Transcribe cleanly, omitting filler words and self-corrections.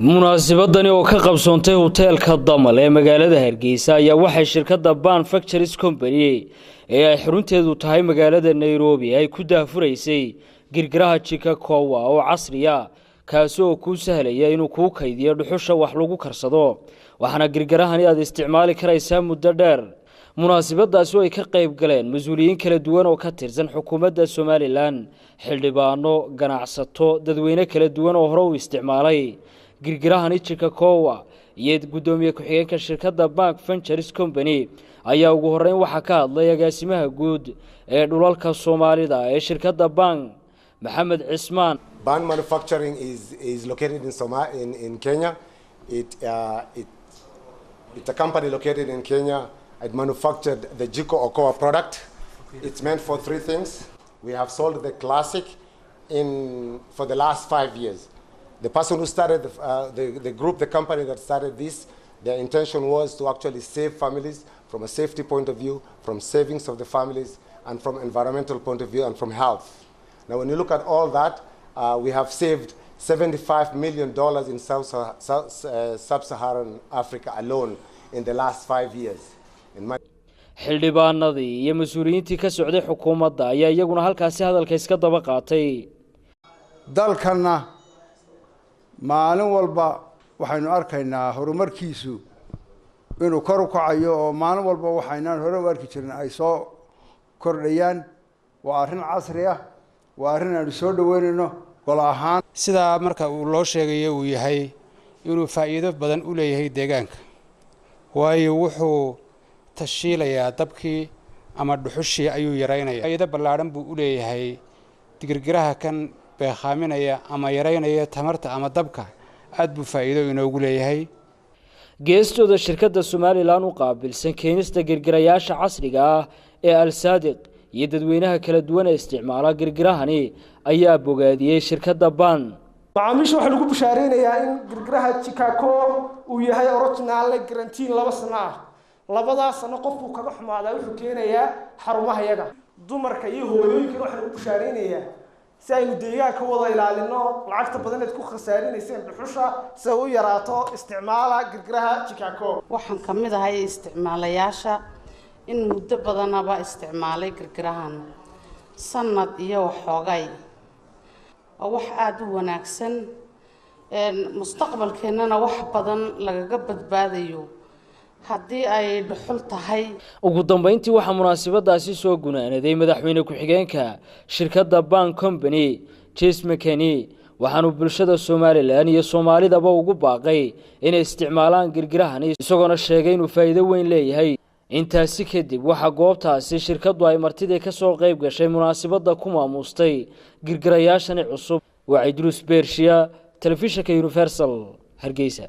Munaasabadani oo ka qabsoontay hoteelka Damal ee magaalada Hargeysa ayaa waxay shirkadda Ban Factories Company ee ay xarunteedu tahay magaalada Nairobi ay ku daahfuraysay girgiraha Jikokoa oo casriya, kaasi oo kuu sahlaya inuu kuu kaydiyo dhuxusha wax lagu karsado, waxaana girgirahani aad isticmaali karaysaa muddo dheer. Munaasabadaasi oo ay ka qayb galeen mas-uuliyiin kala duwan oo ka tirsan xukuumadda Somaliland, xildhibaano, ganacsato, dadweyne kala duwan oo hore u isticmaalay girgirahani Jikokoa iyo guddoomiye ku-xigeenka shirkadda Bank Ventures Company ayaa ugu horeyn waxaa ka hadlay agaasimaha guud ee dhulalka Soomaalida ee shirkadda Bank, Maxamed Cismaan. Ban Manufacturing is located in Kenya. It's a company located in Kenya. It manufactured the Jiko Okoa product. It's meant for three things. We have sold the classic for the last 5 years. The person who started the group, the company that started this, their intention was to actually save families from a safety point of view, from savings of the families, and from environmental point of view, and from health. Now, when you look at all that, we have saved $75 million in Sub-Saharan Africa alone in the last 5 years. In my Xildhibaanadii iyo mas-uuliyiintii ka socday xukuumadda ayaa iyaguna halkaasi hadalka iska daba qaatay. Dalkanna maalin walba waxaynu arkaynaa horumarkiisu inuu kor u kacayo, oo maalin walba waxaynaan hore u arki jirin ay soo kordhayaan. Waa arrin casri ah, waa arrin aynu soo dhaweynayno gol ahaan. Sidaa marka uu loo sheegayo uu yahay inuu faa'iido badan u leeyahay deegaanka, waayo wuxuu tashiilayaa dabkii ama dhuxushii ayuu yaraynaya. Faa'iido ballaadhan buu u leeyahay girgiraha kan beekhaaminaya ama yaraynaya tamarta ama dabka, aad buu faa'iido inoogu leeyahay. Geestooda, shirkadda Somaliland u qaabilsan keenista girgirayaasha casriga ah ee Alsaadiq iyo dadweynaha kala duwan ee isticmaala girgirahani ayaa bogaadiyey shirkadda Ban. Macaamiisha waxaa lagu bishaareynayaa in girgiraha Jikokoa uu yahay original, guarantee 2 sano ah. Labadaas sano qofkuu kaga xumaadaa wuxuu keenayaa xarumaha yaga. Dumarka iyo hooyooyinkana waxaa lagu bishaareynayaa si aynu deegaanka wada ilaalino, lacagta badan eed ku khasaarinayseen dhuxusha si ay u yaraato, isticmaala girgiraha Jikokoa. Waxaan ka mid ahay isticmaalayaasha in muddo badanaba isticmaalay girgirahan, sanad iyo waxoogay. Waa wax aada u wanaagsan, mustaqbalkeennana wax badan lagaga badbaadayo haddii ay dhuxul tahay. Ugu dambeyntii, waxaa munaasabadaasi soo gunaanaday madaxweyne ku-xigeenka shirkadda Bank Company, Jes Mckenny, waxaanu bulshada Somaliland iyo Soomaalidaba ugu baaqay inay isticmaalaan girgirahani, isagoona sheegay inuu faa'iido weyn leeyahay. Intaasi kadib, waxaa goobtaasi shirkaddu ay martidii ka soo qayb gashay munaasabadda ku maamuustay girgirayaashani cusub. Waa Cidruus Bershiya, telefishinka Universal, Hargeysa.